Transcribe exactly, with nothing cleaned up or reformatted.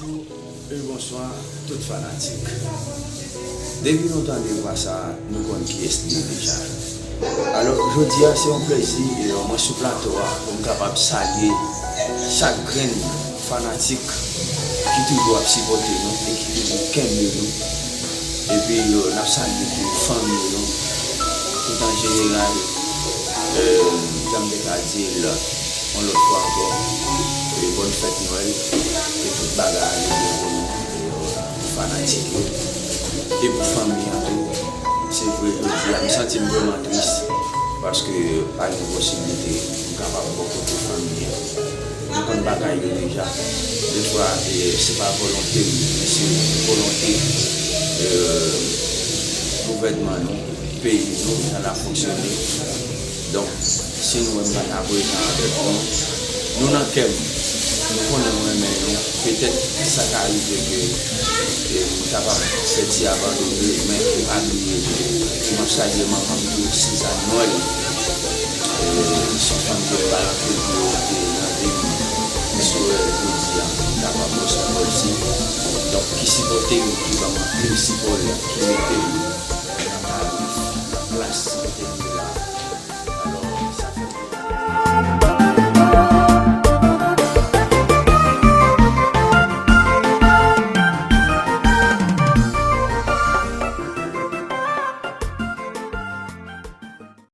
E bonswa, tout fanatik. Depi nou tande vwa sa, nou konn kiyès li ye deja. Alò, jodi a, se yon plezi, e, mwen sou plato a, pou m kapab salye chak grenn fanatik ki toujou ap sipòte nou e ki toujou kenbe nou. Epi, e, n ap salye tou fanmi nou, tout an jeneral, e, jan m te ka di l, yon lòt fwa ankò, e, bòn fèt Nwèl, e tout bagay ale byen pou nou, e, pou fanatik yo, e pou fanmi an tou. Se vre, jodi a, m santi m vrèman tris, paske pa gen posiblite pou m kapab bò kote fanmi an. Nou konn bagay yo deja. Defwa, e, se pa volonte m, men se volonte, e, gouvènman nou, peyi nou, jan l ap fonksyone. Donk, si nou wè m pa ta prezan avèk nou, nou nan kè m, nou konnen m renmen nou. Petèt sa ka rive ke, e, m kapab fè ti abandone, men pa bliye ke m ap salye manman m tou, Sizàn Nwèl. E, se yon fanm ke m pa rantre pou yo te nan vi m. M swè jodi a m kapab resevwa l si. Donk, ki sipòte m, ki ban m anpil sipò, ki mete m nan kay, nan plas kote m ye la.